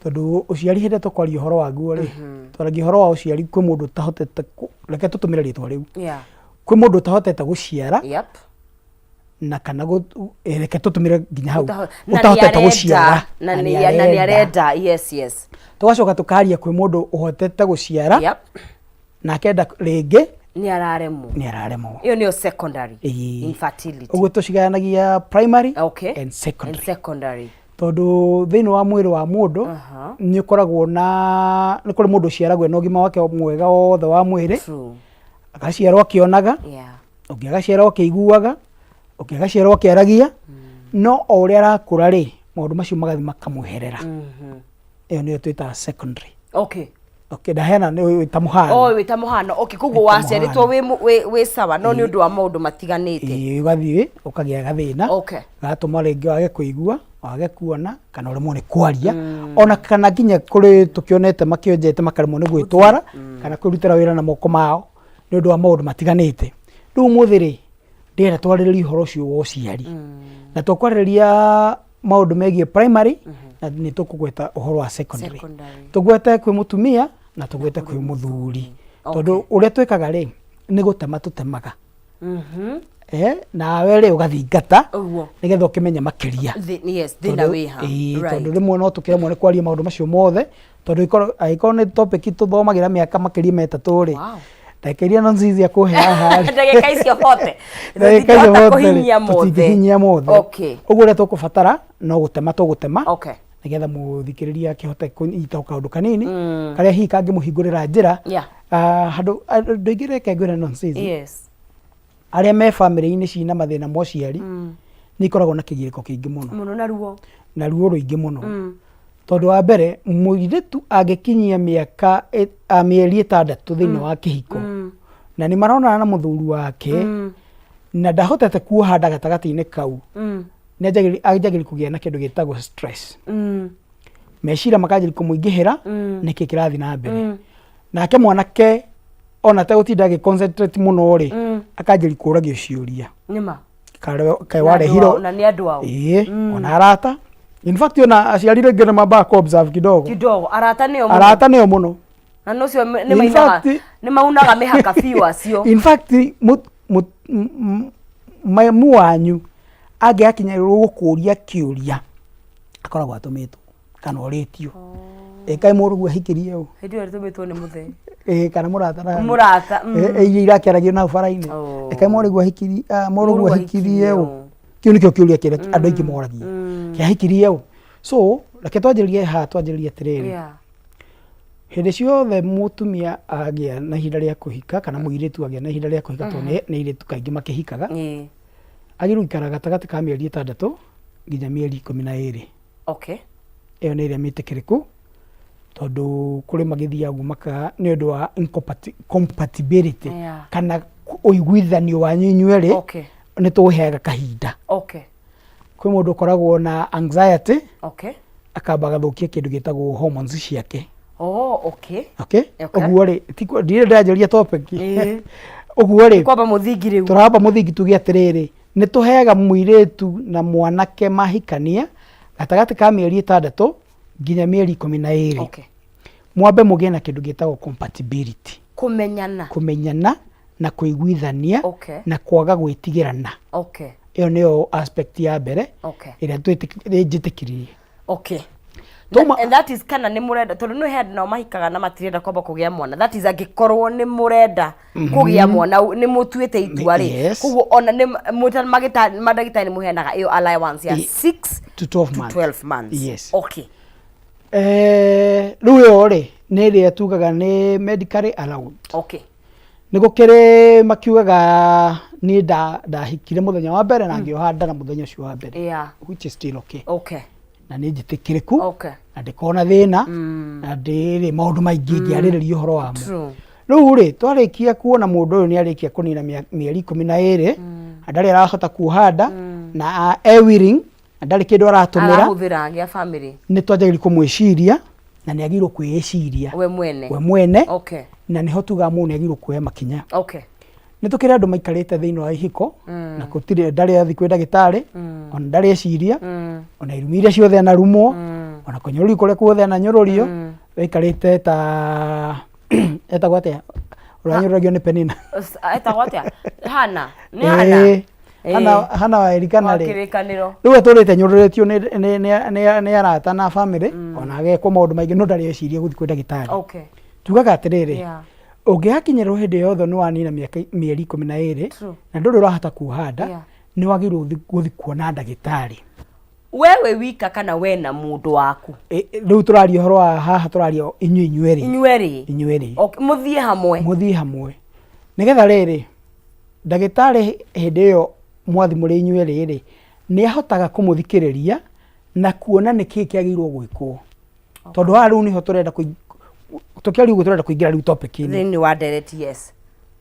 Tondũ ũciari, hĩndĩ ĩrĩa tũkwaria ũhoro waguo rĩ, twaragia ũhoro wa ũciari kwĩ mũndũ ũtahotete reke tũtũmĩre rĩtwa rĩu, kwĩ mũndũ ũtahotete gũciara na kana reke tũtũmĩre nginya hau, na nĩ ũtahotete arenda, gũciara na nĩ arenda, yes. Tũgacoka tũkaria kwĩ mũndũ ũhotete gũciara na akenda rĩngĩ, nĩ araremwo. Nĩ araremwo. Ĩyo nĩyo secondary infertility. Ũguo tũcigayanagia primary and and secondary. Secondary. Tondũ thĩinĩ wa mwĩrĩ wa mũndũ nĩ ũkoragwo na, nĩ kũrĩ mũndũ ũciaragwo ena ũgima wake mwega wothe wa mwĩrĩ, agaciarwo akĩonaga, ũngĩ agaciarwo akĩiguaga, ũngĩ agaciarwo akĩaragia, no o ũrĩa arakũra rĩ, maũndũ macio magathiĩ makamweherera. Ĩyo nĩyo twĩtaga secondary. Okay, ndaheana nĩ ta mũhano. Oh, wĩ ta mũhano, okay. Koguo Wĩ ta waciarĩtwo mũhano. wĩ sawa, no nĩ ũndũ wa maũndũ matiganĩte. Ĩĩ, ũgathiĩ ũkagĩa gathĩna gatũma rĩngĩ wage kũigua, wage kuona, kana ũremwo nĩ kwaria, ona kana nginya kũrĩ tũkĩonete makĩonjete makaremwo nĩ gwĩtwara kana kwĩrutĩra wĩra na moko mao nĩ ũndũ wa maũndũ matiganĩte. Rĩu ũmũthĩ rĩ, ndĩrenda twarĩrĩrie ũhoro ũcio wa ũciari, na tũkwarĩrĩria maũndũ megiĩ primary na nĩ tũkũgweta ũhoro wa secondary. Secondary. Tũgwete kwĩ mũtumia na tũgwete kwĩ mũthuri, tondũ ũrĩa twĩkaga rĩ, nĩ gũtema tũtemaga. Nawe rĩ, ũgathingata nĩgetha ũkĩmenye makĩria. Yes, thĩna wĩha. Ĩĩ, tondũ rĩmwe no tũkĩremwo nĩ kwaria maũndũ macio mothe, tondũ angĩkorwo nĩ topic tũthomagĩra mĩaka makĩria ma 3 rĩ, ndagĩka iria Nonsizi akũhe haha rĩ, Ndagĩka icio bote ndagĩka icio tũtingĩhota bote rĩ, kũhinyia mothe. Tũtingĩhinyia mothe. Ũguo ũrĩa tũkũbatara no gũtema tũgũtema, nĩgetha mũthikĩrĩria akĩhote kũnyita kaũndũ kanini karĩa hihi kangĩmũhingũrĩra njĩra. Ah, handũ andũ aingĩ, reke ngwĩre Nonsizi, arĩa me bamĩrĩ-inĩ cina mathĩna ma ũciari nĩ ikoragwo na kĩgirĩko kĩingĩ mũno. Mũno, na ruo. Na ruo rũingĩ mũno, tondũ wa mbere, mũirĩtu angĩkinyia mĩaka mĩeri 6 thĩinĩ wa kĩhiko na nĩ maronana na mũthuri wake na ndahotete kuoha nda gatagatĩ-inĩ kau, nĩ anjagĩrĩria kũgĩa na kĩndũ gĩtagwo stress. Meciria makanjĩrĩria kũmũingĩhĩra, nĩkĩ kĩrathiĩ na mbere. Nake mwanake ona ategũtinda agĩ concentrate mũno rĩ, akanjĩrĩria kũragio ciũria. Nĩma. Kaĩ warehirwo Na nĩ andũ ao. Ĩĩ, ona arata. In fact, ona aciari rĩngĩ nĩ mambaga kũ observe kidogo. Kidogo, arata nĩo mũno. Arata nĩo mũno. Na nũcio nĩ In mainaga nĩ maunaga mĩhaka biũ acio. In fact, mamu wanyu angĩgakinyĩrwo gũkũria kĩũria, akoragwo atũmĩtwo kana ũrĩtio, ĩ kaĩ mũrũguo ahikirie ũ? Hĩndĩ ĩyo ĩtũmĩtwo nĩ mũthee. Ĩ kana mũrata na Mũrata. Ĩ, iria irakĩaragio nau bara-inĩ. Ĩ kaĩ mũrũguo ahikirie, mũrũguo ahikirie ũ? Kĩu nĩkĩo kĩũria kĩrĩa andũ aingĩ moragia, kĩahikirie ũ? So reke twanjĩrĩrie haha, twanjĩrĩrie atĩrĩrĩ, hĩndĩ ciothe mũtumia agĩa na ihinda rĩa kũhika kana mũirĩtu agĩa na ihinda rĩa kũhika, tondũ nĩ airĩtu kaingĩ makĩhikaga, agĩrĩirwo gũikara gatagatĩ ka mĩeri 6 nginya mĩeri 12. Ĩyo nĩ ĩrĩa mĩtĩkĩrĩku, tondũ kũrĩ magĩthiaga ũguo maka nĩ ũndũ wa compatibility kana ũiguithanio wanyu inyuerĩ. Nĩ tũheaga kahinda. Kwĩ mũndũ ũkoragwo na anxiety, akamba agathũkia kĩndũ gĩtagwo hormones ciake. Oh, okay. Okay. Okay. Ũguo rĩ, ndirĩ ndĩranjĩrĩria topic. Ũguo rĩ, Kwamba mũthingi rĩu. Tũramba mũthingi, tuge atĩrĩrĩ, nĩ tũheaga mũirĩtu na mwanake mahikania gatagatĩ ka mĩeri 6 nginya mĩeri 12. Mwambe mũgĩe na kĩndũ gĩtagwo compatibility. Kũmenyana. Kũmenyana na kũiguithania na kwaga gwĩtigĩrana. Ĩyo nĩyo aspect ya mbere ĩrĩa njĩtĩkĩririe. And that is kana nĩ mũrenda, tondũ nĩ he andũ nao mahikaga na matirenda kwamba kũgĩa mwana. That is angĩkorwo nĩ mũrenda kũgĩa mwana, nĩ mũtuĩte itua rĩ. Koguo ona nĩ mwĩta mandagĩtarĩ nĩ mũheanaga ĩyo allowance ya 6 to 12 to months. 12 months. Yes. Rĩu ĩyo rĩ, nĩ ĩrĩa tugaga nĩ medically allowed. Nĩ gũkĩrĩ makiugaga niĩ ndahikire mũthenya wa mbere na ngĩoha nda na mũthenya ũcio wa mbere, which is still okay. Na nĩ njĩtĩkĩrĩku na ndĩkorwo na thĩna na ndĩrĩ maũndũ maingĩ ingĩarĩrĩria ũhoro wamo. Rĩu rĩ, twarĩkia kuona mũndũ ũyũ nĩ arĩkia kũnina mĩeri 12 na ndarĩ arahota kuoha nda na e willing na ndarĩ kĩndũ aratũmĩra arahũthĩra gĩa family, nĩ twagĩrĩirwo kũmwĩciria na nĩ agĩrĩirwo kwĩĩciria we mwene. We mwene. Na nĩho tugaga mũndũ nĩ agĩrĩirwo kuoya makinya. Nĩ tũkĩrĩ andũ maikarĩte thĩinĩ wa ihiko na gũtirĩ, ndarĩ athiĩ kwĩ ndagĩtarĩ, ona ndarĩ eciria, ona irumi iria ciothe anarumwo. Ona kũnyũrũrio kũrĩa kuothe ananyũrũrio, waikarĩte ta etagwo atĩa ũranyũrũragio nĩ Penina? Etagwo atĩa? Hana nĩ Hana. Ĩĩ. Hana, Hana wa Elikana wa rĩ, Kĩrĩkanĩro. Rĩu atũrĩte nyũrũrĩtio nĩ arata na bamĩrĩ, ona agekwo maũndũ maingĩ, no ndarĩ eciria gũthiĩ kwĩ ndagĩtarĩ. Tugaga atĩrĩrĩ, ũngĩgakinyĩrwo hĩndĩ yothe nĩ wanina mĩaka mĩeri 12 na ndũrĩ ũrahota kuoha nda, nĩ wagĩrĩirwo gũthiĩ kuona ndagĩtarĩ. We wĩ wika kana we na mũndũ waku? Rĩu tũraria ũhoro wa haha, tũraria inyuĩ inyuerĩ. Inyuerĩ. Inyuerĩ. Okay, mũthiĩ hamwe. Mũthiĩ hamwe nĩgetha rĩrĩ ndagĩtarĩ hĩndĩ ĩyo mwathi mũrĩ inyuerĩ rĩ, nĩ ahotaga kũmũthikĩrĩria na kuona nĩkĩĩ kĩagĩrĩirwo gwĩkwo, tondũ haha rĩu nĩho tũrenda tũkĩaria ũguo tũrenda kũingĩra rĩu topic-inĩ. Thĩinĩ wa ndereti, yes.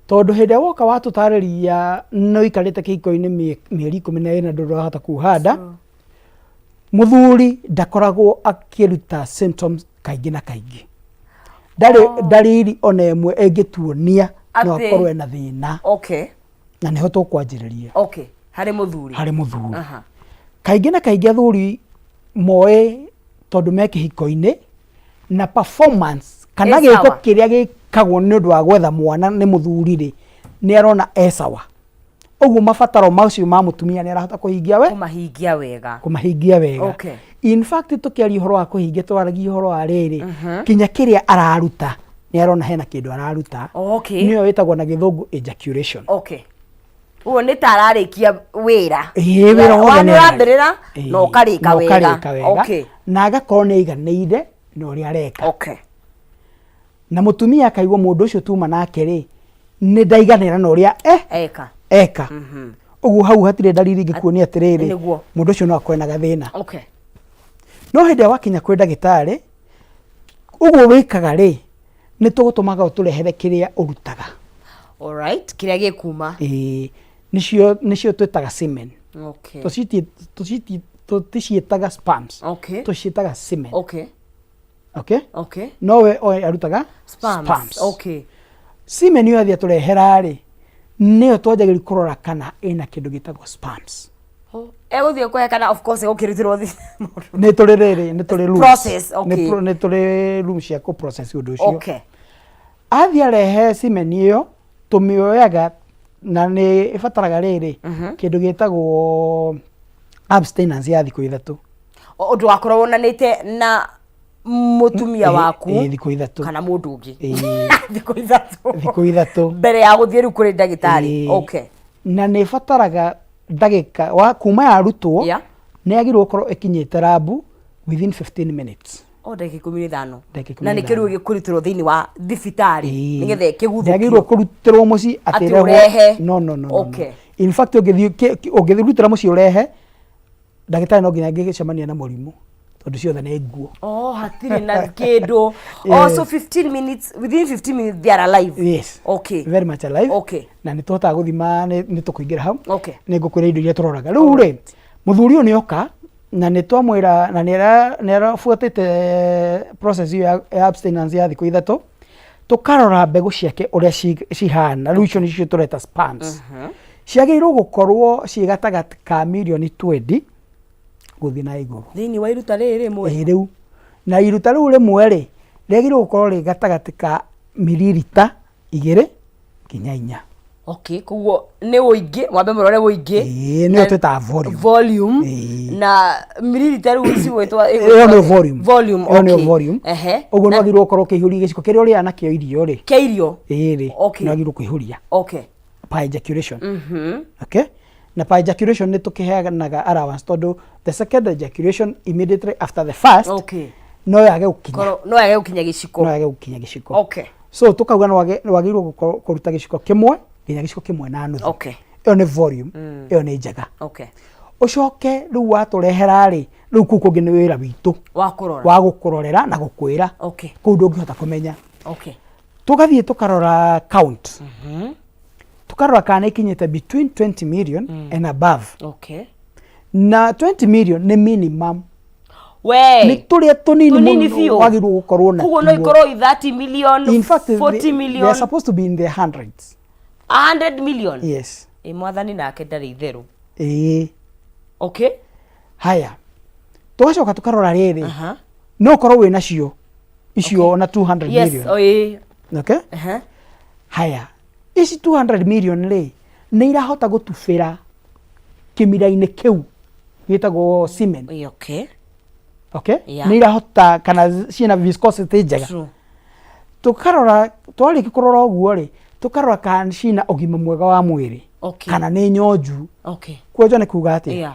Tondũ hĩndĩ ĩrĩa woka watũtarĩria nĩ ũikarĩte kĩhiko-inĩ mĩeri 14 ndũrĩ ũrahota kuoha nda, mũthuri ndakoragwo akĩruta symptoms kaingĩ na kaingĩ. Ndarĩ ndariri ona ĩmwe ĩngĩtuonia no akorwo ena thĩna. Na nĩho tũkwanjĩrĩria. Okay, harĩ mũthuri. Harĩ mũthuri. Kaingĩ na kaingĩ athuri moĩ tondũ me kĩhiko-inĩ na performance kana Ĩ gĩko sawa. kĩrĩa gĩkagwo nĩ ũndũ wa gwetha mwana nĩ mũthuri rĩ, nĩ arona e sawa. Ũguo mabataro macio ma mũtumia nĩ arahota kũhingia we Kũmahingia wega. Kũmahingia wega. In fact, tũkĩaria ũhoro wa kũhingia, tũraragia ũhoro wa rĩrĩ, kinya kĩrĩa araruta nĩ arona hena kĩndũ araruta. Nĩyo ĩtagwo na Gĩthũngũ ejaculation. Okay, ũguo nĩ ta ararĩkia wĩra. Ĩĩ, wĩra wothe Wa nĩ nĩ ũrambĩrĩra na ũkarĩka na wega. ũkarĩka wega. Na agakorwo nĩ aiganĩire na ũrĩa areka. Na mũtumia akaigua mũndũ ũcio tuma nake rĩ, nĩ ndaiganĩra na ũrĩa Eka. Eka. Ũguo hau hatirĩ ndariri ingĩkuonia atĩrĩrĩ, mũndũ ũcio no akorwo na gathĩna. No hĩndĩ ĩrĩa wakinya kwĩ ndagĩtarĩ, ũguo wĩkaga rĩ, nĩ tũgũtũmaga ũtũrehere kĩrĩa ũrutaga. Alright, kĩrĩa gĩkuma. Ĩĩ, nĩcio twĩtaga semen. Tũticiĩtaga sperms. Tũciĩtaga semen. Okay? Okay. No we oe arutaga sperms. Sperms. Semen ĩyo athiĩ atũrehera rĩ, nĩyo twanjagĩrĩria kũrora kana ĩna kĩndũ gĩtagwo sperms. Oh, egũthiĩ kũhe kana of course egũkĩrutĩrwo Nĩ tũrĩ rĩrĩ, nĩ tũrĩ rooms. Process, okay. Nĩ tũrĩ room cia kũ process ũndũ ũcio. Athiĩ arehe semen ĩyo, tũmĩoyaga na nĩ ĩbataraga rĩrĩ kĩndũ gĩtagwo abstinence ya thikũ 3. Ũndũ wakorwo wonanĩte na mũtumia waku. Ĩĩ, thikũ 3. Kana mũndũ ũngĩ. Ĩĩ. Thikũ 3. Thikũ 3. Mbere ya gũthiĩ rĩu kũrĩ ndagĩtarĩ. Ĩĩ. Na nĩ ĩbataraga ndagĩka wa kuma yarutwo, nĩ yagĩrĩirwo gũkorwo ĩkinyĩte rabu within 15 minutes. O ndagĩka 15. Ndagĩka ikũmi Na na nĩkĩo rĩu ithano. gĩkũrutĩrwo thĩinĩ wa thibitarĩ nĩgetha Ndĩagĩrĩirwo ĩkĩguthũkio. Kũrutĩrwo mũciĩ atĩ Atĩ ĩrehwo. ũrehe. No, no, no, no, no. In fact, ũngĩthiĩ rutĩra mũciĩ ũrehe, ndagĩtarĩ no nginya angĩgĩcemania na mũrimũ tondũ ciothe nĩ nguo. Oh, hatirĩ na kĩndũ. Oh, so 15 minutes, within 15 minutes they are alive. Yes. Very much alive. Na nĩ tũhotaga gũthima, nĩ tũkũingĩra hau. Nĩ ngũkwĩra indo iria tũroraga. Rĩu rĩ, mũthuri ũyũ nĩ oka na nĩ twamwĩra na nĩ arabuatĩte process ĩyo ya abstinence ya thikũ 3, tũkarora mbegũ ciake ũrĩa cihana. Rĩu icio nĩcio tũreta sperms. Ciagĩrĩirwo gũkorwo ciĩ gatagatĩ ka mirioni 20 gũthiĩ na igũrũ. Thĩinĩ wa iruta rĩrĩ rĩmwe? Ĩĩ, rĩu na iruta rĩu rĩmwe rĩ, rĩagĩrĩirwo gũkorwo rĩ gatagatĩ ka miririta 2 nginya 4. Okay, koguo nĩ ũingĩ, mwambe mũrore ũingĩ. Ĩĩ, nĩyo twĩtaga volume. Volume. Ĩĩ. Na miririta rĩu ici gwĩtwa Ĩyo nĩyo volume. Volume, Ĩyo nĩyo volume. Ũguo nĩ wagĩrĩirwo gũkorwo ũkĩihũria gĩciko kĩrĩa ũrĩaga nakĩo irio rĩ. Kĩa irio? Ĩĩ rĩ, nĩ wagĩrĩirwo kũihũria. Per ejaculation. Okay? Na per ejaculation nĩ tũkĩheanaga allowance tondũ the second ejaculation immediately after the first no yage gũkinya. No yage gũkinya gĩciko. No yage gũkinya gĩciko. So tũkauga nĩ wagĩrĩirwo kũruta gĩciko kĩmwe nginya gĩciko kĩmwe na nuthu. Ĩyo nĩ volume, ĩyo nĩ njega. Ũcoke rĩu watũrehera rĩ, rĩu kũu kũngĩ nĩ wĩra witũ wa kũrora, wa gũkũrorera na gũkwĩra. Kũu ndũngĩhota kũmenya. Tũgathiĩ tũkarora count. Tũkarora kana ikinyĩte between 20 million and above. Na 20 million nĩ minimum. We. Nĩ tũrĩa tũnini Tũnini mũno biũ. wagĩrĩirwo gũkorwo na Koguo no tuo. ikorwo 30 million, In fact, 40 they million. are supposed to be in the hundreds. 100 million. Yes. Ĩ mwathani nake ndarĩ itherũ. Ĩĩ. Haya. Tũgacoka tũkarora rĩrĩ. No ũkorwo wĩ nacio icio ona 200 million. O ĩĩ. Okay? Haya, ici 200 million rĩ, nĩ irahota gũtubĩra kĩmira-inĩ kĩu gĩtagwo semen? Ĩĩ, okay. Okay? Yeah. Nĩ irahota kana ciĩna viscosity njega? Tũkarora, twarĩkia kũrora ũguo rĩ, tũkarora kana ciĩna ũgima mwega wa mwĩrĩ, kana nĩ nyonju. Kwenjwo nĩ kuga atĩa?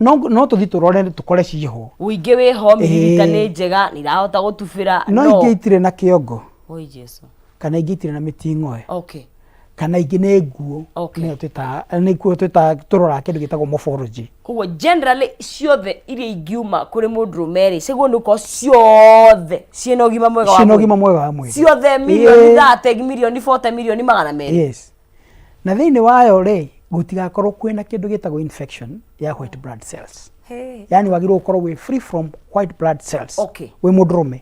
No no tũthiĩ tũrore tũkore ciĩho. Ũingĩ wĩho, mĩririta Ĩĩ. nĩ njega, nĩ irahota gũtubĩra. No ingĩ itirĩ na kĩongo, Oi Jesu. kana ingĩ itirĩ na mĩting'oe, kana ingĩ nĩ nguo. Nĩyo twĩtaga, nĩkuo twĩtaga, tũroraga kĩndũ gĩtagwo morphology. Koguo generally ciothe iria ingiuma kũrĩ mũndũrũme rĩ, ciagĩrĩirwo nĩ gũkorwo ciothe ciĩna ũgima mwega wa ciĩna mwĩrĩ. Ũgima mwega wa mwĩrĩ. Ciothe, mirioni Ĩĩ. 30, mirioni 40, mirioni 200. Yes, na thĩinĩ wayo rĩ, gũtigakorwo kwĩna kĩndũ gĩtagwo infection ya white blood cells. Hey. Yani wagĩrĩirwo gũkorwo wĩ free from white blood cells wĩ mũndũrũme.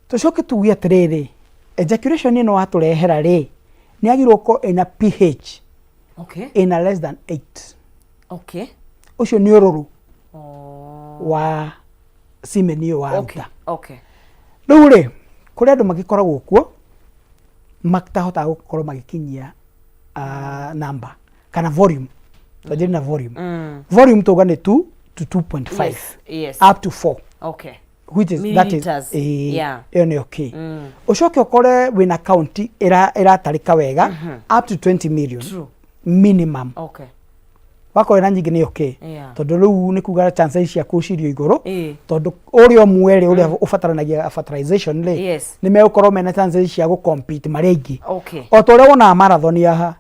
Tũcoke tuge atĩrĩrĩ, ejaculation ĩno watũrehera rĩ, nĩ yagĩrĩirwo gũkorwo ĩna pH ĩna less than 8. Ũcio nĩ ũrũrũ wa semen ĩyo waruta. Rĩu rĩ, kũrĩ andũ magĩkoragwo kuo matahotaga gũkorwo magĩkinyia number kana volume. Twanjĩrie na volume. Volume tuga nĩ 2 to 2.5 up to 4, which is that is Milliliters. Eh, ĩyo nĩ okay. Ũcoke ũkore wĩna kaunti ĩratarĩka wega up to 20 million minimum. Wakorwo na nyingĩ nĩ okay, tondũ rĩu nĩ kuga chances ciaku cirio igũrũ, tondũ ũrĩa ũmwe rĩ, ũrĩa ũbataranagia fertilization rĩ, nĩ megũkorwo mena chances cia gũ compete marĩ aingĩ, o ta ũrĩa wonaga marathon haha.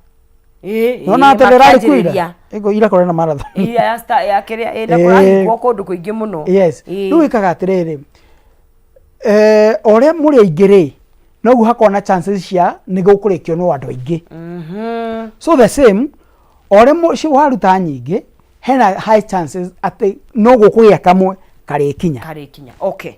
Nona atĩ rĩrarĩ kuo ira. Makĩanjĩrĩria. Ĩgo ira kũrĩ na marathon. Ira ya ya kĩrĩa ĩ, na Ĩĩ. kũrahingwo kũndũ kũingĩ mũno. Yes. Rĩu ĩkaga atĩrĩrĩ, o ũrĩa mũrĩ aingĩ rĩ, noguo hakoragwo na chances cia nĩ gũkũrĩkio no andũ aingĩ. So the same, o ũrĩa waruta nyingĩ, hena high chances atĩ no gũkũgĩa kamwe karĩkinya. Karĩkinya. Okay,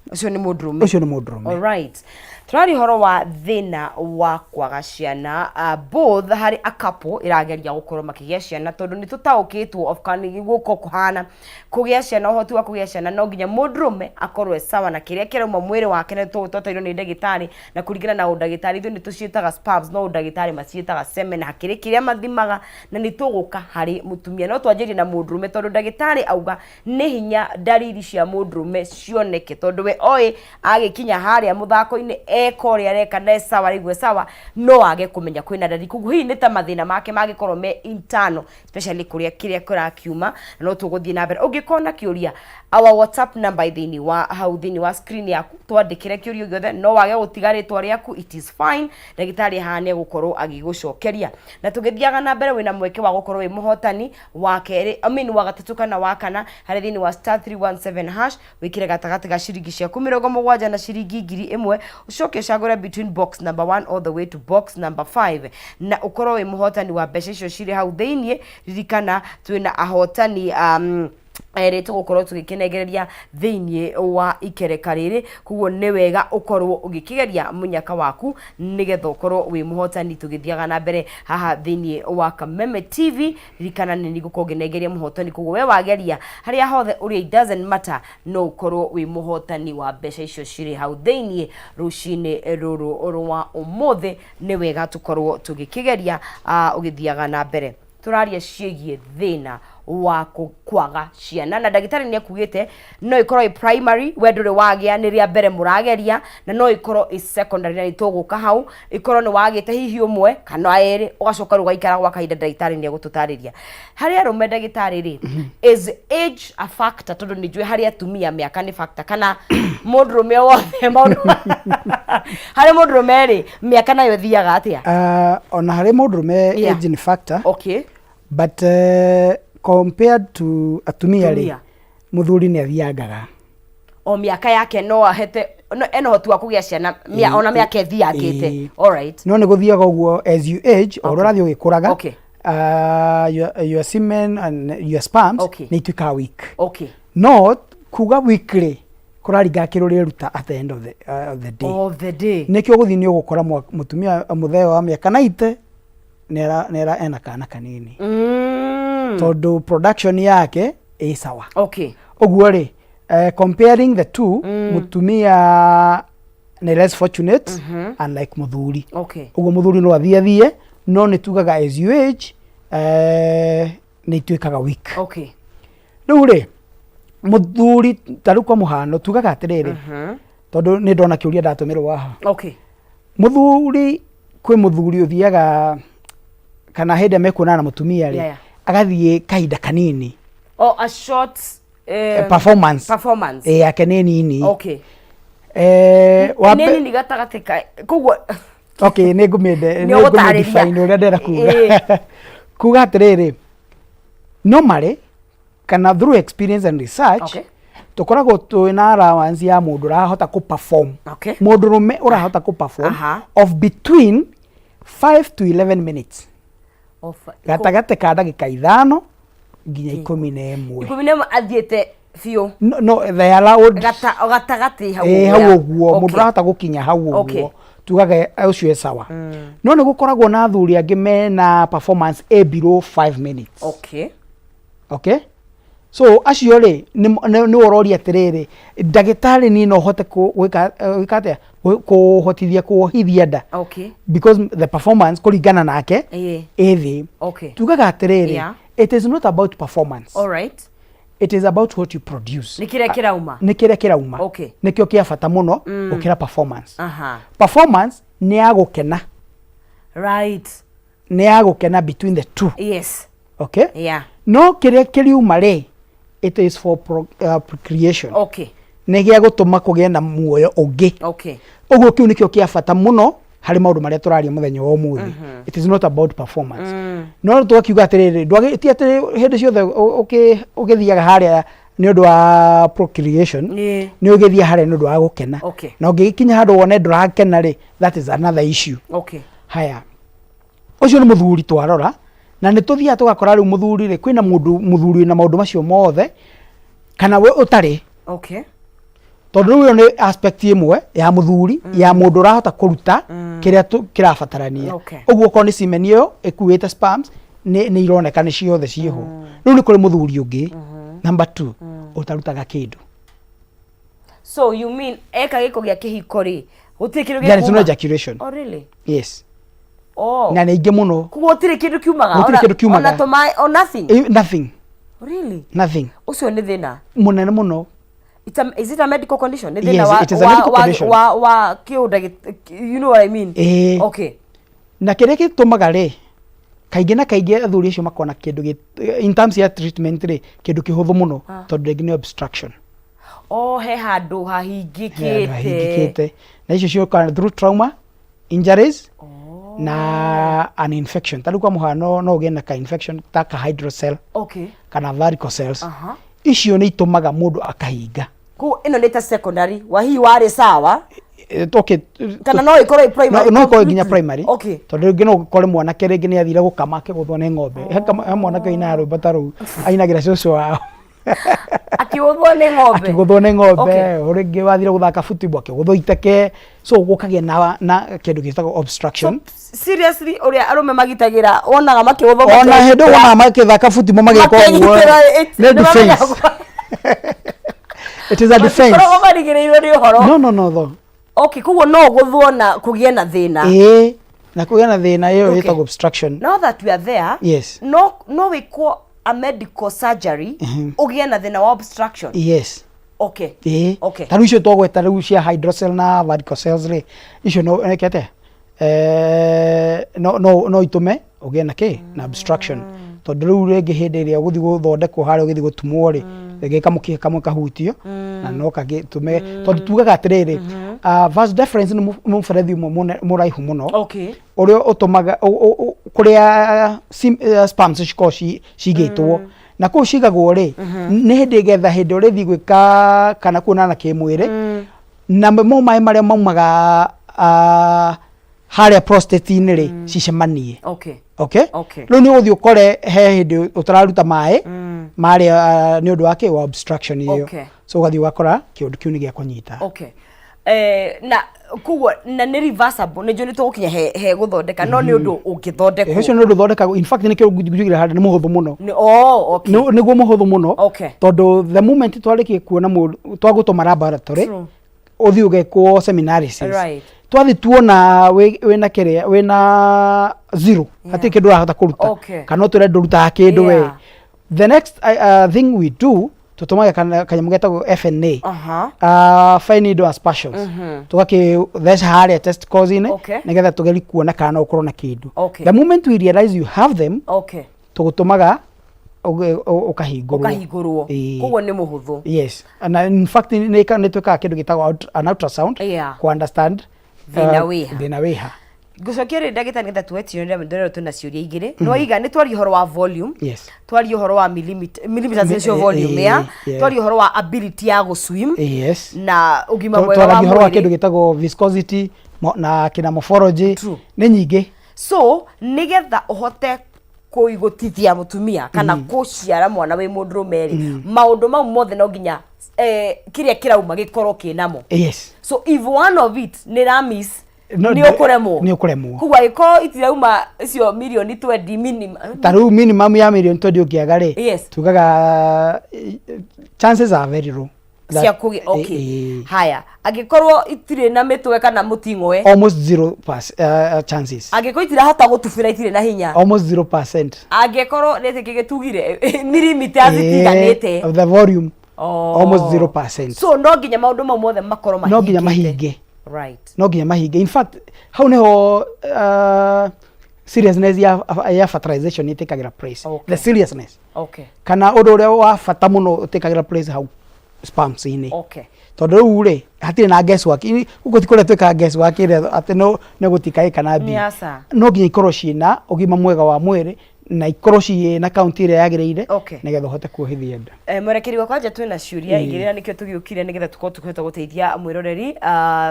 ũcio nĩ mũndũrũme. Ũcio nĩ mũndũrũme. Alright. Tũraria ũhoro wa thĩna wa kwaga ciana, both harĩ a couple ĩrageria gũkorwo makĩgĩa ciana, tondũ nĩ tũtaũkĩtwo of kana gũko kũhana kũgĩa ciana, ũhoti wa kũgĩa ciana no nginya mũndũrũme akorwo e sawa na kĩrĩa kĩrauma mwĩrĩ wake, na twatairwo nĩ ndagĩtarĩ, na kũringana na ũndagĩtarĩ ithuĩ nĩ tũciĩtaga sperms, no ũndagĩtarĩ maciĩtaga semen, na hakĩrĩ kĩrĩa mathimaga, na nĩ tũgũka harĩ mũtumia, no twanjĩrie na mũndũrũme tondũ ndagĩtarĩ auga nĩ hinya ndariri cia mũndũrũme cioneke, tondũ we oĩ agĩkinya harĩa mũthako-inĩ eka ũrĩa areka na e sawa, araigua sawa, no age kũmenya kwĩna ndariri. Koguo hihi nĩ ta mathĩna make mangĩkorwo me internal, especially kũrĩa kĩrĩa kĩrakiuma, na no tũgũthiĩ na mbere. Ũngĩkorwo na kĩũria, our WhatsApp number thĩinĩ wa hau thĩinĩ wa screen yaku, twandĩkĩre kĩũria gĩothe, no wage gũtiga rĩtwa rĩaku, it is fine, ndagĩtarĩ haha nĩ egũkorwo agĩgũcokeria. Na tũgĩthiaga na mbere, wĩna mweke wa gũkorwo wĩ mũhotani wa kerĩ, I mean wa gatatũ kana wa kana, harĩ thĩinĩ wa *317#. Wĩkĩre gatagatĩ ga ciringi ciaku 70 na ciringi 1000, ũcoke ũcagũre between box number 1 all the way to box number 5, na ũkorwo wĩ mũhotani wa mbeca icio cirĩ hau thĩinĩ. Ririkana twĩna ahotani erĩ tũgũkorwo tũgĩkĩnengereria thĩinĩ wa ikereka rĩrĩ, koguo nĩ wega ũkorwo ũgĩkĩgeria mũnyaka waku nĩgetha ũkorwo wĩ mũhotani. Tũgĩthiaga na mbere haha thĩinĩ wa Kameme TV, ririkana nĩ nĩgũkorwo ngĩnengeria mũhotani, koguo we wageria harĩa hothe ũrĩ, it doesn't matter, no ũkorwo wĩ mũhotani wa mbeca icio cirĩ hau thĩinĩ rũcinĩ rũrũ rwa ũmũthĩ. Nĩ wega tũkorwo tũgĩkĩgeria. Ũgĩthiaga na mbere, tũraria ciĩgiĩ thĩna wa kwaga ciana, na ndagĩtarĩ nĩ ekugĩte no ĩkorwo ĩ primary, we ndũrĩ wagĩa, nĩ rĩa mbere mũrageria, na no ĩkorwo ĩ secondary, na nĩ tũgũka hau, ĩkorwo nĩ wagĩte hihi ũmwe kana erĩ, ũgacoka rĩu ũgaikara gwa kahinda. Ndagĩtarĩ nĩ egũtũtarĩria. Harĩ arũme, ndagĩtarĩ rĩ, is age a factor? Tondũ nĩ njũĩ harĩ atumia mĩaka nĩ factor, kana mũndũrũme o wothe maũndũ, harĩ mũndũrũme rĩ, mĩaka nayo ĩthiaga atĩa? Ona harĩ mũndũrũme, age nĩ factor, but compared to atumia rĩ, Atumia. Mũthuri nĩ athiangaga. O mĩaka yake no ahete, no ena ũhoti wa kũgĩa ciana ona mĩaka ĩthiangĩte? Alright. No nĩ gũthiaga ũguo, as you age, o ũrĩa ũrathiĩ ũgĩkũraga, your semen and your sperms nĩ ituĩkaga weak. No kuga weak rĩ, kũraringa kĩrĩa ũrĩruta at the end of the day. Of the day. Nĩkĩo ũgũthiĩ nĩ ũgũkora mũtumia mũthee wa mĩaka 90 nĩera ena kana kanini, tondũ production yake ĩ sawa. Ũguo rĩ, Comparing the two, mutumia nĩ less fortunate, unlike muthuri. Ũguo muthuri no athiĩ athiĩ, no nĩ tugaga as you age, nĩ ituĩkaga weak. Rĩu rĩ, mũthuri ta rĩu kwa mũhano tugaga atĩrĩrĩ, tondũ nĩ ndona kĩũria ndatũmĩrwo haha. Mũthuri, kwĩ mũthuri ũthiaga kana hĩndĩ ĩrĩa mekuonana na mũtumia rĩ, agathiĩ kahinda kanini. Oh, a short performance. Performance. Yake nĩ nini. Nĩ nini gatagatĩ ka koguo. Okay, nĩ ngũmĩende. Nĩ nĩ ũgũtarĩria. ngũmĩdefine ũrĩa ndĩrenda kuga. Kuga atĩrĩrĩ, normally kana through experience and research, tũkoragwo twĩna allowance ya mũndũ ũrahota kũ perform, mũndũrũme ũrahota kũ perform of between 5 to 11 minutes, gatagatĩ ka ndagĩka 5 nginya 11. 11 athiĩte biũ? No, they allowed Gatagatĩ hau. Ĩ, ũguo, hau ya. ũguo mũndũ ũrahota gũkinya hau ũguo, tugaga ũcio e sawa. No nĩ gũkoragwo na athuri angĩ mena performance ĩ below 5 minutes. Okay, so acio rĩ, nĩ ũroria atĩrĩrĩ, ndagĩtarĩ, niĩ no hote gwĩka gwĩka atĩa kũhotithia kuohithia nda? Because the performance kũringana nake ĩ thĩ. Tugaga atĩrĩrĩ, it is not about performance. It is about what you produce. Nĩ kĩrĩa kĩrauma. Nĩ kĩrĩa kĩrauma. Nĩkĩo kĩa bata mũno gũkĩra performance. Performance nĩ ya gũkena. Nĩ ya gũkena between the two. Okay? No kĩrĩa kĩriuma rĩ, it is for procreation. Nĩ gĩa gũtũma kũgĩe na muoyo ũngĩ. Ũguo kĩu nĩkĩo kĩa bata mũno harĩ maũndũ marĩa tũraria mũthenya wa ũmũthĩ. It is not about performance. No tũgakiuga atĩrĩrĩ, ti atĩ hĩndĩ ciothe ũgĩthiaga harĩa nĩ ũndũ wa procreation. Nĩ ũgĩthiĩ harĩa nĩ ũndũ wa gũkena. Na ũngĩgĩkinya handũ wone ndũrakena rĩ, that is another issue. Haya, ũcio nĩ mũthuri twarora, na nĩ tũthiaga tũgakora rĩu mũthuri rĩ, kwĩna mũndũ mũthuri wĩna maũndũ macio mothe kana we ũtarĩ. Tondũ rĩu ĩyo nĩ aspect ĩmwe ya mũthuri, ya mũndũ ũrahota kũruta kĩrĩa kĩrabatarania. Ũguo okorwo nĩ semen ĩyo ĩkuĩte sperms, nĩ ironeka nĩ ciothe ciĩho. Rĩu nĩ kũrĩ mũthuri ũngĩ number two ũtarutaga kĩndũ. So you mean eka gĩko gĩa kĩhiko rĩ, gũtirĩ kĩndũ There is no gĩkuuma? ejaculation. Oh, really? Yes. Oh. Na nĩ aingĩ mũno. Koguo gũtirĩ kĩndũ kiumaga? Gũtirĩ kĩndũ kiumaga. Ona tũmaĩ o nothing? Nothing. Really? Nothing. Ũcio nĩ thĩna mũnene mũno. Is it a medical condition? Nĩ thĩna Yes, wa it is a wa medical wa condition. wa kĩũndagĩ, you know what I mean? Ĩĩ. Na kĩrĩa gĩtũmaga rĩ, kaingĩ na kaingĩ athuri acio makona kĩndũ in terms ya treatment rĩ, kĩndũ kĩhũthũ mũno, tondũ rĩngĩ nĩ obstruction. Oh, he handũ He handũ hahingĩkĩte. Hahingĩkĩte, na icio ciũkaga through trauma, injuries na an infection. Ta rĩu kwa mũhano, no ũgĩe na ka infection ta ka hydrocele kana varicocele. Icio nĩ itũmaga mũndũ akahinga. Koguo ĩno nĩ ta secondary wa hihi warĩ sawa? Okay. Kana no ĩkorwo ĩ primary? No ĩkorwo nginya Completely? primary. Tondũ rĩngĩ no ũkore mwanake rĩngĩ nĩ athire gũkama akĩgũthwo nĩ ng'ombe. He mwanake ũinaga rwĩmbo ta rũu ainagĩra cũcũ wao. Akĩgũthwo nĩ ng'ombe. Akĩgũthwo nĩ ng'ombe. Rĩngĩ wathire gũthaka football akĩgũthwo iteke, so gũkagĩa na kĩndũ gĩtagwo obstruction. Seriously, ũrĩa arũme magitagĩra wonaga makĩgũthwo? Ona hĩndĩ ĩyo wonaga magĩthaka football magĩka ũguo, Makĩgitĩra, nĩ defense. It is a defense. Matikoragwo marigĩrĩirwo nĩ ũhoro. No, though. Okay, koguo no ũgũthwo na kũgĩe na thĩna. Ĩĩ, na kũgĩa na thĩna ĩyo ĩtagwo obstruction. Now that we are there, no wĩkwo a medical surgery ũgĩe na thĩna wa obstruction? Yes. Ĩĩ. Ta rĩu icio twagweta rĩu cia hydrocele na varicoceles rĩ, icio no eke atĩa, no itũme ũgĩe na kĩ na obstruction, tondũ rĩu rĩngĩ hĩndĩ ĩrĩa ũgũthiĩ gũthondekwo harĩa ũgĩthiĩ gũtumwo rĩ, rĩngĩ kamũkiha kamwe kahutio na no kagĩtũme, tondũ tugaga atĩrĩrĩ, vas deferens nĩ mũberethi ũmwe mũraihu mũno ũrĩa ũtũmaga kũrĩa sperms cikoragwo cigĩtwo, na kũu cigagwo rĩ, nĩ hĩndĩ getha hĩndĩ ũrĩthiĩ gwĩka kana kuonana kĩmwĩrĩ, na mo maĩ marĩa maumaga harĩa prostate-inĩ rĩ, cicemanie. Okay. Rĩu nĩ ũgũthiĩ ũkore he hĩndĩ ũtararuta maĩ marĩa, nĩ ũndũ wa kĩ wa obstruction ĩyo. So ũgathiĩ ũgakora kĩũndũ kĩu nĩ gĩa kũnyita. Okay. Eh, na koguo na nĩ reversible nĩ njũĩ nĩ tũgũkinya he, he gũthondeka no nĩ ũndũ ũngĩthondekwo Ũcio nĩ ũndũ ũthondekagwo, in fact nĩkĩo njugire harĩa nĩ mũhũthũ mũno. Oh, okay. Nĩguo mũhũthũ mũno. Okay. Tondũ the moment twarĩkia kuona mũndũ twagũtũma laboratory ũthiĩ ũgekwo seminalysis. Twathiĩ tuona wĩna kĩrĩa, wĩna zero, hatirĩ kĩndũ ũrahota kũruta. Kana ũtwĩre ndũrutaga kĩndũ we. The next thing we do, tũtũmaga kanyamũ getagwo FNA. Fine needle aspirations. Tũgakĩtheca harĩa testicles-inĩ nĩgetha tũgerie kuona kana no ũkorwo na kĩndũ. The moment we realize you have them, tũgũtũmaga ũkahingũrwo. Ũkahingũrwo. Koguo nĩ mũhũthũ. Yes. Na in fact nĩ twĩkaga kĩndũ gĩtagwo an ultrasound kũ understand Thĩna wĩha. Thĩna wĩha. Ngũcokia rĩrĩ ndagĩtarĩ nĩgetha tuoe tionere ndĩrerwo twĩna ciũria igĩrĩ. Nĩ waiga nĩ twaria ũhoro wa volume. Yes. Twaria ũhoro wa millimeters nĩcio volume ya. Twaria ũhoro wa ability ya gũ swim. Yes. Na ũgima mwega wa Twaragia ũhoro wa mwĩrĩ. kĩndũ gĩtagwo viscosity na kĩna morphology. True. Nĩ nyingĩ. So nĩgetha ũhote kũigũtithia mũtumia kana kũciara mwana wĩ mũndũrũme rĩ, maũndũ mau mothe no nginya kĩrĩa kĩrauma gĩkorwo kĩnamo. Yes. So if one of it nĩ ra miss, No, nĩ ũkũremwo. Nĩ ũkũremwo. Koguo angĩkorwo itirauma icio mirioni 20 minimum. Ta rĩu minimum ya mirioni 20 ũngĩaga rĩ, Yes. tugaga chances are very low. Cia kũgĩa, okay. Haya, angĩkorwo itirĩ na mĩtwe kana mũting'oe. Almost zero chances. Angĩkorwo itirahota gũtubĩra, itirĩ na hinya. Almost 0%. Angĩkorwo nĩ kĩ gĩtugire millimeters itiganĩte. Of the volume. Oh. Almost 0%. So no nginya maũndũ mau mothe makorwo mahingĩte. No nginya mahinge. Right. No nginya mahinge. In fact, hau niho seriousness ya fertilization ĩtĩkagĩra place. Okay. The seriousness. Okay. Kana ũndũ ũrĩa wa bata mũno ũtĩkagĩra place hau sperms-inĩ. Okay. Tondũ rĩu rĩ, hatirĩ na guesswork. Gũkũ ti kũrĩa twĩkaga guesswork ĩrĩa atĩ no nĩ gũtika A kana B. Nĩ aca. No nginya ikorwo ciĩna ũgima mwega wa mwĩrĩ na ikorwo ciĩna count ĩrĩa yagĩrĩire Okay. nĩgetha ũhote kuohithia nda. Mwerekeri wakwa nja twĩna ciũria igĩrĩ na nĩkĩo tũgĩũkire nĩgetha tũkorwo tũkĩhota gũteithia mwĩroreri.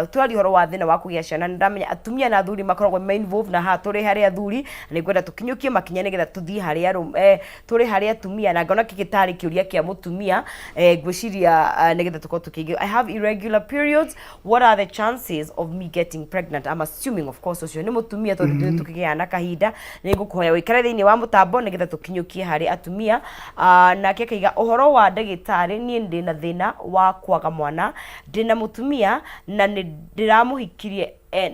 Tũraria ũhoro wa thĩna wa kũgĩa ciana. Nĩ ndamenya atumia na athuri makoragwo me involved na haha tũrĩ harĩ athuri, na nĩngwenda tũkinyũkie makinya nĩgetha tũthiĩ harĩ tũrĩ harĩ atumia, na ngona kĩngĩ tarĩ kĩũria kĩa mũtumia, ngwĩciria nĩgetha tũkorwo tũkĩingĩ. I have irregular periods, what are the chances of me getting pregnant? I'm assuming of course ũcio nĩ mũtumia tondũ ithuĩ tũkĩgĩaga na kahinda. Nĩ ngũkũhoya ũikare thĩinĩ wa mũtambo nĩgetha tũkinyũkie harĩ atumia. Nake akaiga ũhoro wa ndagĩtarĩ, niĩ ndĩna thĩna wa kwaga mwana, ndĩna mũtumia na nĩ ndĩramũhikirie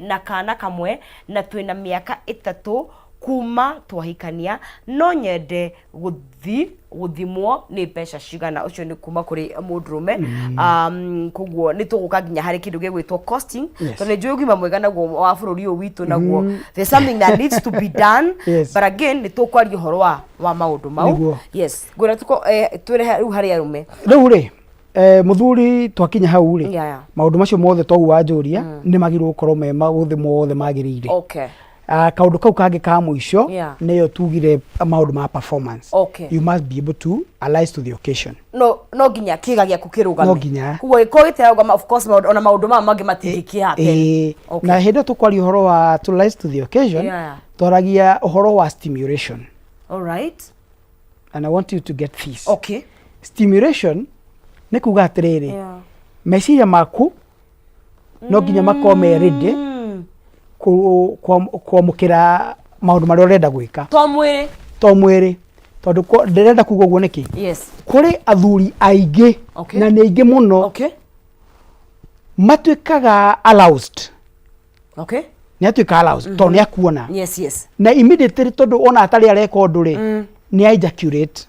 na kana kamwe na twĩna mĩaka 3 kuma twahikania, no nyende gũthi gũthimwo nĩ mbeca cigana. Ũcio nĩ kuma kũrĩ mũndũrũme. Koguo nĩ tũgũka nginya harĩ kĩndũ gĩgwĩtwo costing, tondũ nĩ njũĩ ũgima mwega naguo wa bũrũri ũyũ witũ naguo there's something that needs to be done. But again nĩ tũkwaria ũhoro wa maũndũ mau. Nĩguo. Yes, ngwĩra tuko twĩre rĩu harĩ arũme. Rĩu rĩ, mũthuri twakinya hau rĩ, maũndũ macio mothe toguo wanjũria nĩ magĩrĩirwo gũkorwo me maũthĩ mothe magĩrĩire. Kaũndũ kau kangĩ ka mũico nĩyo tugire maũndũ ma performance. You must be able to arise to the occasion. No nginya kĩga gĩaku kĩrũgame. No nginya. Koguo gĩkorwo gĩtirarũgama, of course ona maũndũ maya mangĩ matingĩkĩ happen. Na hĩndĩ ĩyo tũkwaria ũhoro wa to rise to the occasion, twaragia ũhoro wa stimulation. All right. And I want you to get this. Okay. Stimulation nĩ kuga atĩrĩrĩ, meciria maku no nginya makorwo me ready kwamũkĩra maũndũ marĩa ũrenda gwĩka. To mwĩrĩ. To mwĩrĩ. Tondũ ndĩrenda kuga ũguo nĩkĩ? Yes. Kũrĩ athuri aingĩ na nĩ aingĩ mũno matuĩkaga aroused. Nĩ atuĩka aroused tondũ nĩ akuona. Yes, yes. Na immediately tondũ ona atarĩ areka ũndũ rĩ, nĩ ejaculate.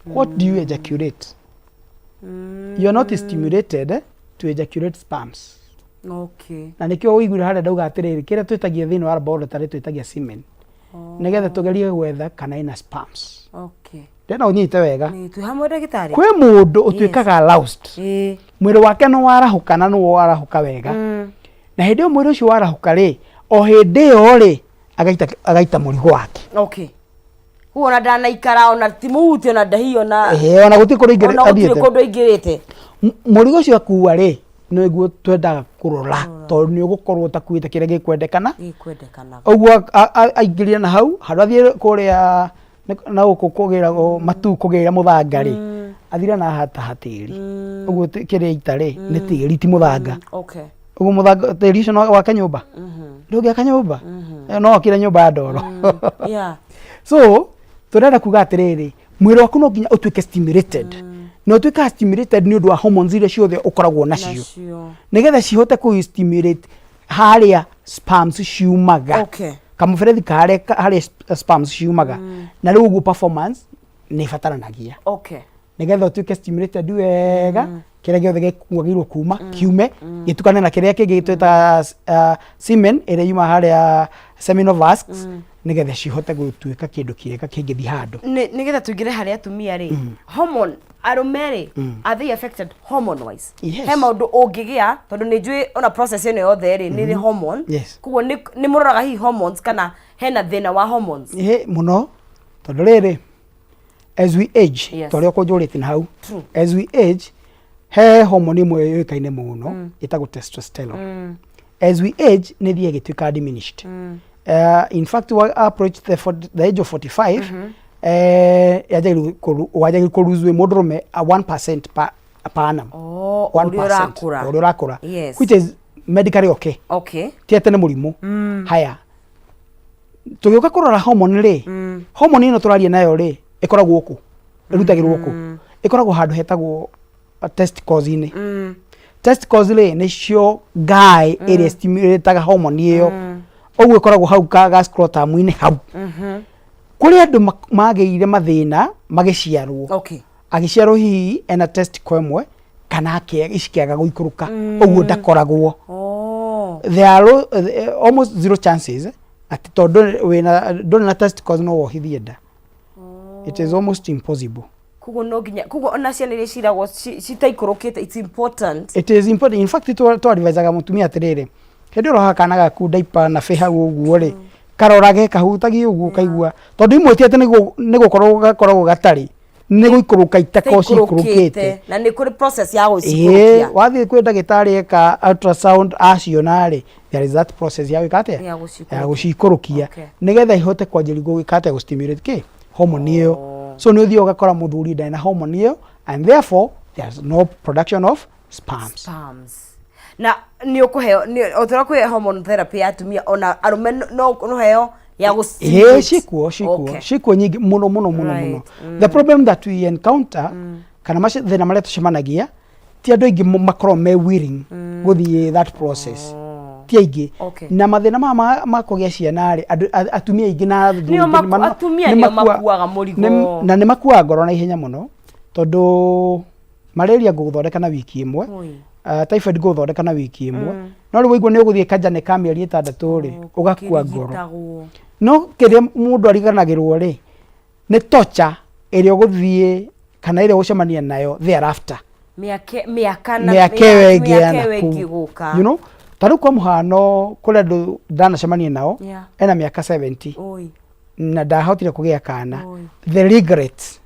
What do you ejaculate? You are not stimulated to ejaculate sperms. Na nĩkĩo ũiguire harĩa ndauga atĩrĩrĩ, kĩrĩa twĩtagia thĩinĩ wa laboratory twĩtagia semen. Nĩgetha tũgerie gwetha kana ĩna sperms. Ndĩrenda ũnyite wega. Nĩ twĩ hamwe ndagĩtarĩ. Kwĩ mũndũ ũtuĩkaga aroused. Mwĩrĩ wake nĩ warahũka na nĩ warahũka wega. Na hĩndĩ ĩyo mwĩrĩ ũcio warahũka rĩ, o hĩndĩ ĩyo rĩ, agaita mũrigo wake. Koguo ona ndanaikara, ona ti mũhutie, ona ndahi, ona Ona gũtirĩ kũndũ ona gũtirĩ athiĩte. kũndũ aingĩrĩte. Mũrigo ũcio akua rĩ, nĩguo twendaga kũrora, tondũ nĩ ũgũkorwo ũtakuĩte kĩrĩa gĩkwendekana. Gĩkwendekana. Ũguo aingĩrire na hau, handũ athiĩ kũrĩa na gũkũ kũgĩragwo matu kũgĩra mũthanga rĩ, Athira na hata hatĩri ũguo kĩrĩa ita rĩ nĩ tĩri, ti mũthanga. Ũguo mũthanga, tĩri ũcio no wake nyũmba, ndũngĩaka nyũmba. Eh, no wakire nyũmba ya ndoro. So tũrenda kuga atĩrĩrĩ, mwĩrĩ waku no nginya ũtuĩke stimulated, na ũtuĩkaga stimulated nĩ ũndũ wa hormones iria ciothe ũkoragwo nacio, Nacio. Nĩgetha cihote kũ stimulate harĩa sperms ciumaga, kamũberethi karĩa harĩa sperms ciumaga, na rĩu ũguo performance nĩ ĩbataranagia nĩgetha ũtuĩke stimulated wega, kĩrĩa gĩothe gĩkwagĩrĩirwo kuma kiume, gĩtukane na kĩrĩa kĩngĩ twĩtaga semen ĩrĩa yuma harĩa seminal vesicles, nĩgetha cihote gũtuĩka kĩndũ kĩega kĩngĩthiĩ handũ. Nĩgetha tũingĩre harĩ atumia rĩ, hormone, arũme rĩ, are they affected hormone wise? Yes. He maũndũ ũngĩgĩa, tondũ nĩ njũĩ ona process ĩno yothe rĩ, nĩ ĩrĩ hormone. Koguo nĩ mũroraga hihi hormones, kana hena thĩna wa hormones? Ĩ mũno, tondũ rĩrĩ, as we age, tondũ ũkũnjũrĩte na hau, as we age, he hormone ĩmwe yũĩkaine mũno ĩtagwo testosterone. As we age, nĩ ĩthiaga ĩgĩtuĩka diminished. In fact, wa approach the age of 45, yanjagĩrĩirwo kũ lose wĩ mũndũrũme a 1% per annum. Oh, ũrĩa 1%, ũrakũra. ũrĩa ũrakũra, which is medically okay. Ti atĩ nĩ mũrimũ. Haya, tũgĩũka kũrora hormone rĩ, hormone ĩno tũraria nayo rĩ, ĩkoragwo kũ? Ĩrutagĩrwo kũ? Ĩkoragwo handũ hetagwo testicles-inĩ. Testicles rĩ, nĩcio ngaĩ ĩrĩa stimulataga hormone ĩyo. Ũguo ĩkoragwo hau ga scrotum-inĩ hau. Kũrĩ andũ magĩire mathĩna magĩciarwo. Agĩciarwo hihi ena testicle ĩmwe kana cikĩaga gũikũrũka, ũguo ndakoragwo. There are almost zero chances atĩ tondũ wĩna ndũrĩ na testicles no wohithie nda. It is almost impossible. Koguo no nginya, koguo ona ciana iria ciragwo citaikũrũkĩte, it's important. It is important. In fact, twadvisaga mũtumia atĩrĩrĩ, hĩndĩ ĩyo ũroha kana gaku diaper na bĩ hau ũguo rĩ, karorage kahutagie ũguo ũkaigua, tondũ imwe ti atĩ nĩ gũkorwo gakoragwo gatarĩ, nĩ gũikũrũka itakoragwo ciikũrũkĩte. Na nĩ kũrĩ process ya gũcikũrũkia. Wathiĩ kwĩ ndagĩtarĩ eka ultrasound aciona rĩ, there is that process ya gwĩka atĩa? Ya gũcikũrũkia. Ya gũcikũrũkia, nĩgetha ihote kwanjĩrĩria gwĩka atĩa? Gũstimulate kĩ? Hormone ĩyo. So nĩ ũthiaga ũgakora mũthuri ndarĩ na hormone ĩyo, and therefore there's no production of sperms. Sperms. Na nĩ ũkũheo o ta ũrĩa kwĩ hormone therapy ya atumia, ona arũme no heo ya gũ Ĩĩ, cikuo. Cikuo nyingĩ mũno mũno mũno mũno. The problem that we encounter, kana mathĩna marĩa tũcemanagia, ti andũ aingĩ makoragwo me willing gũthiĩ that process, ti aingĩ. Na mathĩna maya ma kũgĩa ciana rĩ, atumia aingĩ na athuri Nĩo aingĩ atumia nĩ nĩo makuaga mũrigo. Na nĩ makuaga ngoro na ihenya mũno, tondũ malaria ngũgũthondeka na wiki ĩmwe, typhoid ngũgũthondeka na wiki ĩmwe, no rĩu waigua nĩ ũgũthiĩ kanjani ka mĩeri 6 rĩ, ũgakua ngoro. Kĩrigitagwo. No kĩrĩa mũndũ ariganagĩrwo rĩ, nĩ torture ĩrĩa ũgũthiĩ kana ĩrĩa ũgũcemania nayo thereafter. Mĩaka na mĩaka ĩyo ĩngĩ ya mĩaka ĩyo nakũu. ĩngĩ gũka. Ta rĩu kwa mũhano, kũrĩ andũ ndanacemania nao ena mĩaka 70 na ndahotire kũgĩa kana. The regret,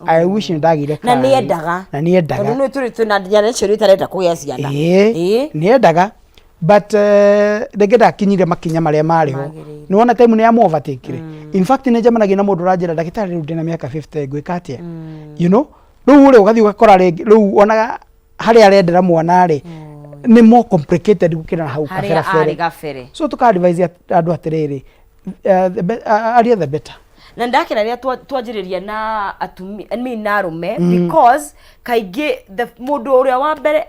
I wish nĩ ndagĩire Na kana. nĩ endaga. Na nĩ endaga. Tondũ nĩ tũrĩ twĩna generation ĩtarenda kũgĩa ciana. Ĩĩ, nĩ endaga, but rĩngĩ ndakinyire makinya marĩa marĩ ho. Magĩrĩire. Nĩ wona time nĩ yamu overtake. In fact, nĩ njemanagia na mũndũ ũranjĩra, "Ndagĩtarĩ, rĩu ndĩna mĩaka 50, ngwĩka atĩa?" Rĩu rĩ, ũgathiĩ ũgakora rĩngĩ rĩu ona harĩa arendera mwana rĩ, nĩ more complicated gũkĩra na hau harĩa kabere. Arĩ gabere. So tũka advise andũ atĩrĩrĩ, earlier the better. Na ndakena rĩrĩa twanjĩrĩria na atumia, I mean na arũme, because kaingĩ mũndũ ũrĩa wa mbere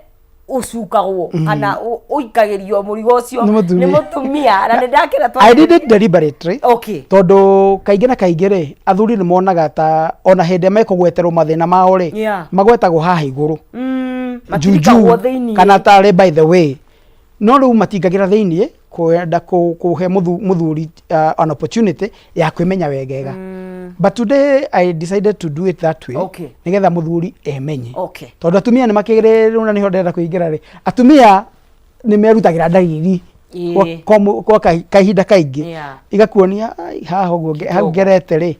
ũcukagwo kana ũikagĩrio mũrigo ũcio Nĩ mũtumia. Nĩ mũtumia, na nĩ ndakena. I did it deliberately, tondũ kaingĩ na kaingĩ rĩ, athuri nĩ monaga ta ona hĩndĩ ĩrĩa mekũgweterwo mathĩna mao rĩ, magwetagwo haha igũrũ, matirikagwo thĩiniĩ. Kana tarĩ by the way, no rĩu matingagĩra thĩiniĩ kwenda kũhe mũthuri an opportunity ya kwĩmenya wegega. But today I decided to do it that way, nĩgetha mũthuri emenye, tondũ atumia nĩ makĩrĩ rĩu, na nĩho ndĩrenda kũingĩra rĩ, atumia nĩ merutagĩra ndariri kwa kahinda kaingĩ, igakuonia, "Ai, haha ũguo hau ngerete rĩ."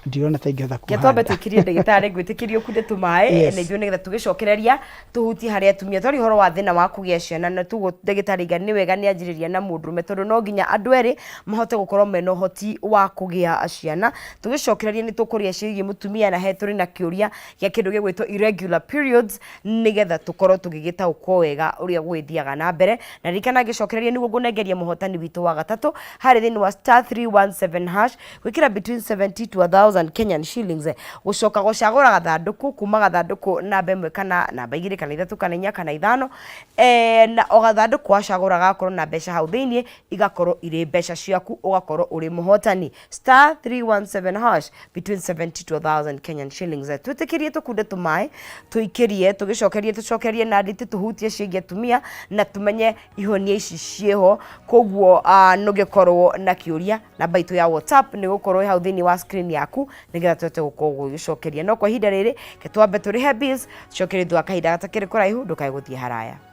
Ndirona ta ingĩhota Ke twambe kuhanda. twĩkĩrie ndagĩtarĩ, ngwĩtĩkĩrie ũkunde tũmaĩ na ithuĩ nĩgetha tũgĩcokereria tũhutie harĩ atumia. Twaria ũhoro wa thĩna wa kũgĩa ciana, na tuguo ndagĩtarĩ aiga nĩ wega nĩ anjĩrĩria na mũndũrũme, tondũ no nginya andũ erĩ mahote gũkorwo mena ũhoti wa kũgĩa ciana. Tũgĩcokereria nĩ tũkũria ciĩgiĩ mũtumia, na he tũrĩ na kĩũria gĩa kĩndũ gĩgwĩtwo irregular periods, nĩgetha tũkorwo tũgĩgĩtaũkwo wega ũrĩa gũgĩthiaga na mbere. Na ririkana ngĩcokereria nĩguo ngũnengeria mũhotani witũ wa gatatũ harĩ thĩinĩ wa *317#, gwĩkĩra between 70 to 1000 Kenyan shillings, gũcoka gũcagũra gathandũkũ kuma gathandũkũ namba ĩmwe kana namba igĩrĩ kana ithatũ kana inya kana ithano, na o gathandũkũ wacagũra gagakorwo na mbeca hau thĩinĩ, igakorwo irĩ mbeca ciaku, ũgakorwo ũrĩ mũhotani. *317# between 70 to 1000 Kenyan shillings. Twĩtĩkĩrie tũkunde tũmaĩ, tũikĩrie, tũgĩcokerie, tũcokerie na nditi, tũhutie ciĩgiĩ atumia na tũmenye ihonia ici ciĩho. Koguo nũngĩkorwo na kĩũria, namba itũ ya WhatsApp nĩ gũkorwo ĩ hau thĩinĩ wa screen yaku, nĩgetha tũhote gũkorwo gũgĩcokeria. No kwa ihinda rĩrĩ, reke twambe tũrĩhe bills, tũcokerie thutha wa kahinda gatakĩrĩ kũraihu. Ndũkae gũthiĩ haraya.